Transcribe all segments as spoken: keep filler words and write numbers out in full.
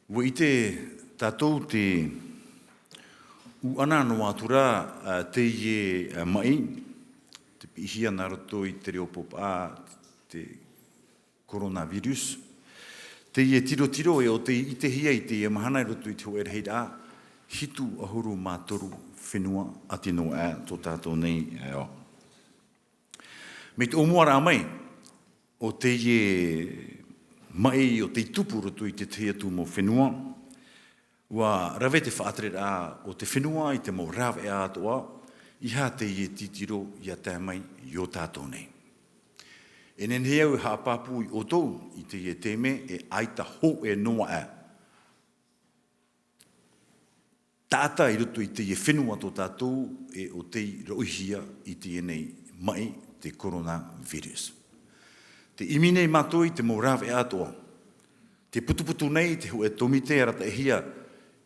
Ua ʻite tātou te ʻuʻana noa atu ra, ā, teie, ā, maʻi, te piʻihia nā roto i te reo pōpā, te coronavirus. Teie tirotiro e ʻo tei ʻitehia i teie mahana i roto i te hōʻē rahiraʻa, hitu ʻahuru mā toru fenua ʻati noa aʻe tō tātou nei ao. Mai te ʻōmuaraʻa mai o teie maʻi ʻo tei tupu roto i te tahi atu mau fenua, ua rave te faʻatereraʻa o te fenua i te mau rāveʻa atoʻa, ʻeiaha teie tītiro ʻia tae mai i ō tātou nei. E nehenehe au e haʻapāpū ia ʻoutou i teie taime e ʻaita hōʻē noa aʻe taʻata i roto i teie fenua tō tātou e ʻo tei roʻihia i teie nei maʻi, te coronavirus. Tē ʻimi nei mātou i te mau rāveʻa atoʻa. Tē putuputu nei te hōʻē tōmite arataʻihia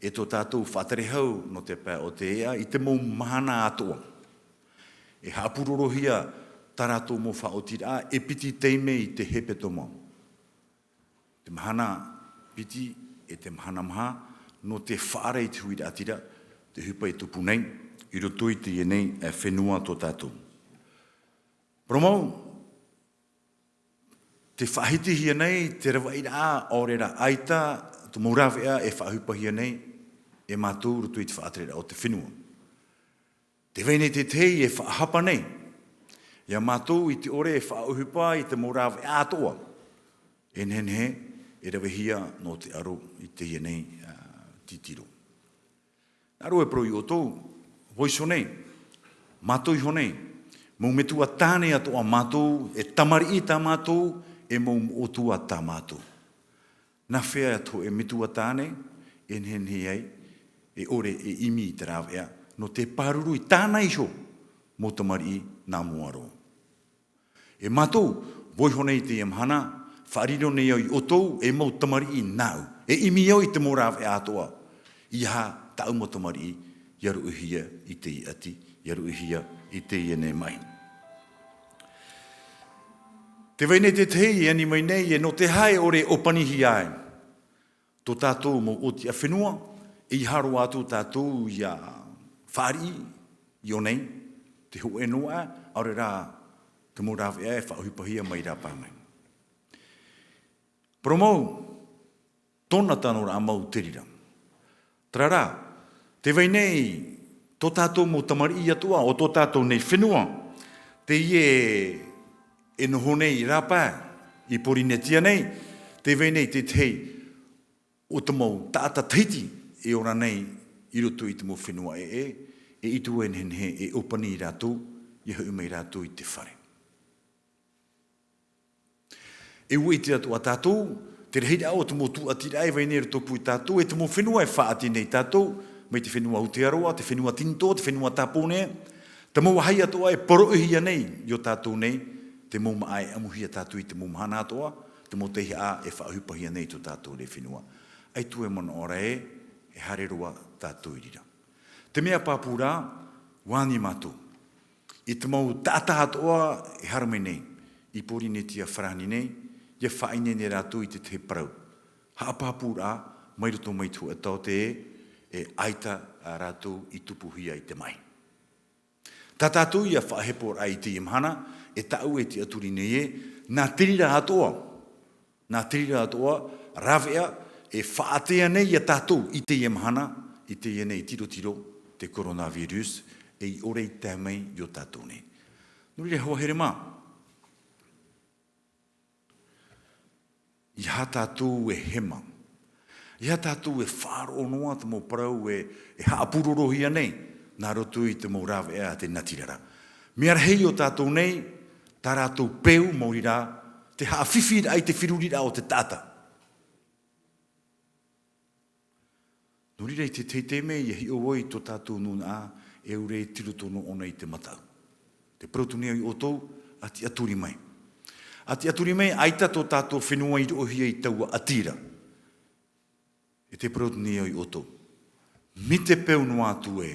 e tō tātou faʻaterehau nō te pae o te ea i te mau mahana atoʻa. E haʻapurorohia tā rātou mau faʻaotiraʻa e piti taime i te hepetoma. Te mahana piti e te mahana maha, nō te faʻaara i te huiraʻatira, te ʻohipa e tupu nei, i roto i teie nei, ā, fenua tō tātou. Parau mau, tē faʻahitihia nei te ravaʻiraʻa ʻaore rā ʻaita, te mau rāveʻa e faʻaʻohipahia nei e mātou i roto i te faʻatereraʻa o te fenua. Tē vai nei te tahi e faʻahapa nei ia mātou i te ʻore e faʻaʻohipa i te mau rāveʻa atoʻa. E nehenehe e ravehia nō te aro i teie nei, ā, tītiro. Nā ʻō e parau ia ʻoutou, vaiiho nei, mātou iho nei, mau metua tāne atoʻa mātou, e tamariʻi tā mātou, e mau moʻotua tā mātou. Nā hea atoʻa e metua tāne e nehenehe ai e ʻore e ʻimi i te rāveʻa, nō te pāruru i tāna iho mau tamariʻi nā mua roa. E mātou, vaiiho nei i teie mahana, faʻariro nei au ia ʻoutou, e mau tamariʻi nāʻu, e ʻimi au i te mau rāveʻa atoʻa, ʻeiaha tāʻu mau tamariʻi ʻia roʻihia i teie ʻati, ʻia roʻihia i teie nei maʻi. Tē vai nei te tahi e ani mai nei, e nō te aha e ʻore e ʻōpanihia ai tō tātou mau ʻōtiʻa fenua, ʻeiaha roa atu tātou ʻia fāriʻi i ʻō nei, te hōʻē noa aʻe, ʻaore rā te mau rāveʻa e faʻaʻohipahia mai rāpae mai. Parau mau, tōna tanoraʻa mau te reira. Terā rā, tē vai nei tō tātou mau tamariʻi atoʻa, ʻo tō tātou nei fenua, teie e noho nei i rāpae, i Pōrīnetia nei, tē vai nei te tahi o te mau taʻata Tahiti e ora nei i roto i te mau fenua ʻē, e ʻite e nehenehe e ʻōpani ia rātou, ʻia hoʻi mai rātou i te fare. E ʻua ʻite atoʻa tātou, te rahiraʻa o te mau tūʻatiraʻa e vai nei i rotopū ia tātou, e te mau fenua e faʻaʻati nei ia tātou, mai te fenua Aotearoa, te fenua Tinitō, te fenua Tāpōnē, te mau vāhi atoʻa e poroʻihia nei i ō tātou nei, te mau māʻa e ʻamuhia tātou i te mau mahana atoʻa, te mau teiaha e faʻaʻohipahia nei i tō tātou nei fenua. ʻAita e manaʻo ra ē, e haere roa tātou i reira. Te mea pāpū rā, ʻua ani mātou i te mau taʻata atoʻa e haere mai nei i Pōrīnetia Farāni nei, ʻia faʻaineine rātou i te tahi parau. Haʻapāpūraʻa mai roto mai te hōʻē taote ē, e ʻaita rātou i tupuhia i te maʻi. Tā tātou ïa faʻaheporaʻa i teie mahana, e tāʻu e tiʻaturi nei ē, nā te reira atoʻa, nā te reira atoʻa, rāveʻa, e faʻaātea nei ia tātou i teie mahana, i teie nei tirotiro, te coronavirus, e i ʻore i tae mai i ō tātou nei. Nō reira, hoa here mā, ʻeiaha tātou e hema. ʻEiaha tātou e faʻaroʻo noa te mau parau e, e haʻapurorohia nei, nā roto i te mau rāveʻa a te natirara. Mea rahi ō tātou nei, tā rātou peu mau reira, te haʻafifiraʻa i te feruriraʻa o te taʻata. Nō reira i te tahi taime ʻia hiʻo vau i tō tātou nūnaʻa, e ʻaore e tiroto noa ʻōna i te mataʻu. Te parau atu nei au ia ʻoutou, ʻa tiʻaturi mai. ʻA tiʻaturi mai, ʻaita tō tātou fenua i roʻohia i taua ʻati ra. E te parau atu nei au ia ʻoutou. Mai te peu noa atu ē,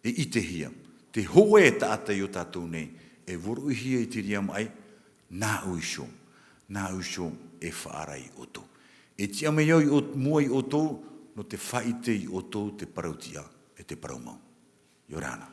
e ʻitehia, te hōʻē taʻata i ō tātou nei, e voroʻihia i te reira maʻi, nāʻu iho, nāʻu iho e faʻaara ia ʻoutou. E tiʻa mai au i ʻō-, mua i ʻoutou, nō te faʻaʻite i ʻoutou te parau tiʻa, e te parau mau. ʻIa ora na.